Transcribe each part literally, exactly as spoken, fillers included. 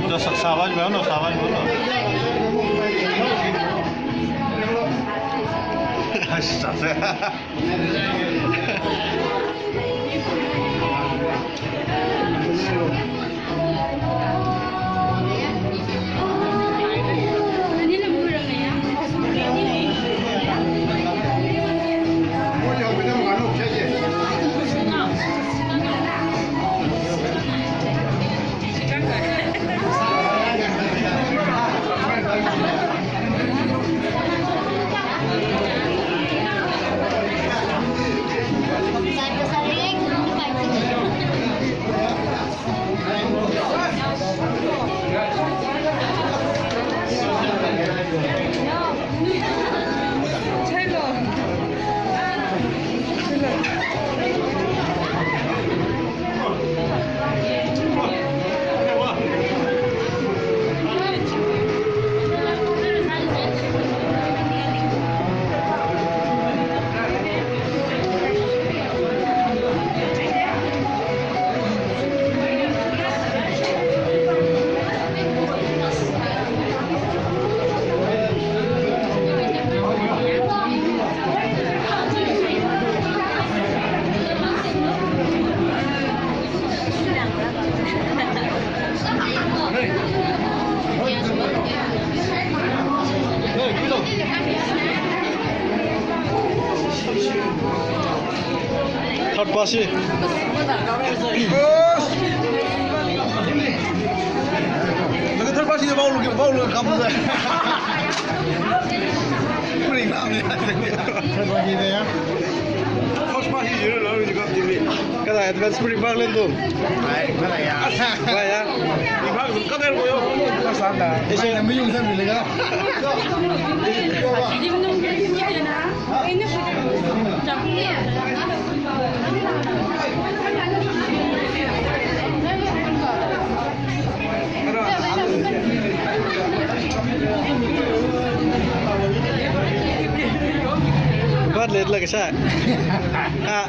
Udah sa-, sabar juga, no, sabar juga, no. Astaga. Third pass hi. Laga third pass hi ball, ball kam. Puri nam ni. Third pass hi ya. First pass hi zero lo, ni kam timi. Kada advance puri ball len tum. Ai, mana ya. Ba ya. Ni ball tum kada ko yo. Pasal da. Ese na miyung san ni lega. Bat let lagi sa. Ah.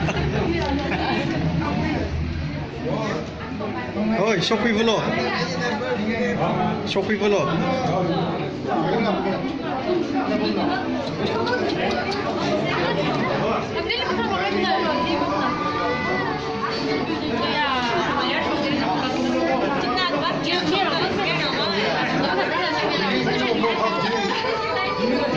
Oi, shokpi bulo. Shokpi bulo.